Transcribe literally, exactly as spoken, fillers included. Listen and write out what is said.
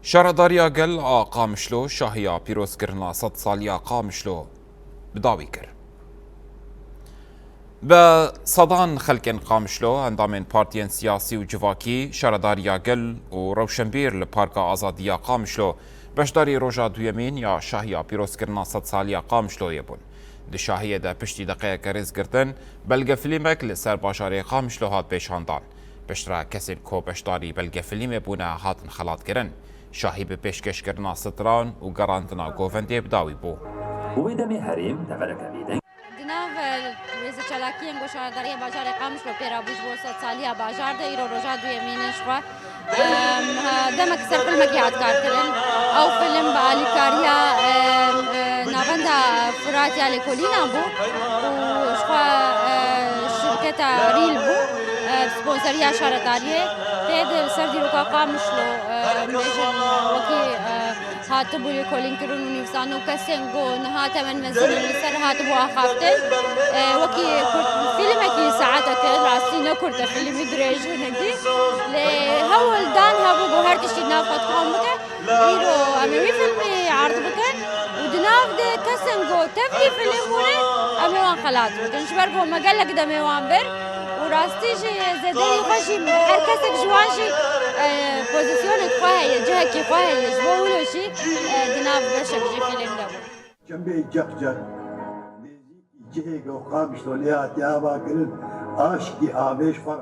Şaredariya Gel a Qamişlo şahiya pîrozkirina sed saliya Qamişlo bi dawî kir. Bi sedan xelkên Qamişlo, endamên partiyên siyasî û civakî, Şaredariya Gel û rewşenbîr li Parka Azadî ya Qamişlo beşdarî roja duyemîn ya şahiya pîrozkirina sed saliya Qamişloyê bûn. Di şahiyê de piştî deqeyeke rêzgirtin, belgefilîmek li ser bajarê Qamişlo hat pêşandan. Piştre kesên ku beşdarî belgefilîmê bûne hatin xelatkirin. Şahî bi pêşkêşkirina stran û gerandina govendê bi dawî bû. Wê demê herêm devereke bêdeng. Di nav, e, wêze çalakiyên ku Şaredariya Bajarê Qamişlo pê re bû ji bo sedsaliya bajar de, îro roja duyemîn e ji xwe. Em, ha, demek ser filmekî hat karkirin. Ew film bi alîkariya, em, e, Navenda Firat ya Lêkolîna bû û ji xwe, e, şirketa Rîl bû, e, sponseriya şaredariyê. Tê de li ser dîroka Qamişlo, e, em bêjin, wekî, e, hatibû lêkolînkirin û nivîsandin û kesên ku niha temenmezin in li ser hatibû axaftin. E, wekî kurt, fîlmekî saeteke, rastî ne kurt e, fîlmî dirêj hinekî. Lê hewl dan hebû ku her tiştî di nav xwe dikom bike. Îro em ê wî fîlmî erd bikin û di nav de kesên ku tev vî fîlm bûne, em ê wan xelat bikin. Ji ber ku me gelek demê wan bir û rastî jî zêderî xwe jî her kesek ji wan jî, e, pozîsyoneke xwe heye, cihekî xwe heye. Ji bo wilo jî, e, di nav beşek jî fîlm de bû. Çembê ceq ceq nêzîkî cihê ku Qamişlo lê hatiye avakirin, aşkî avêj xwe re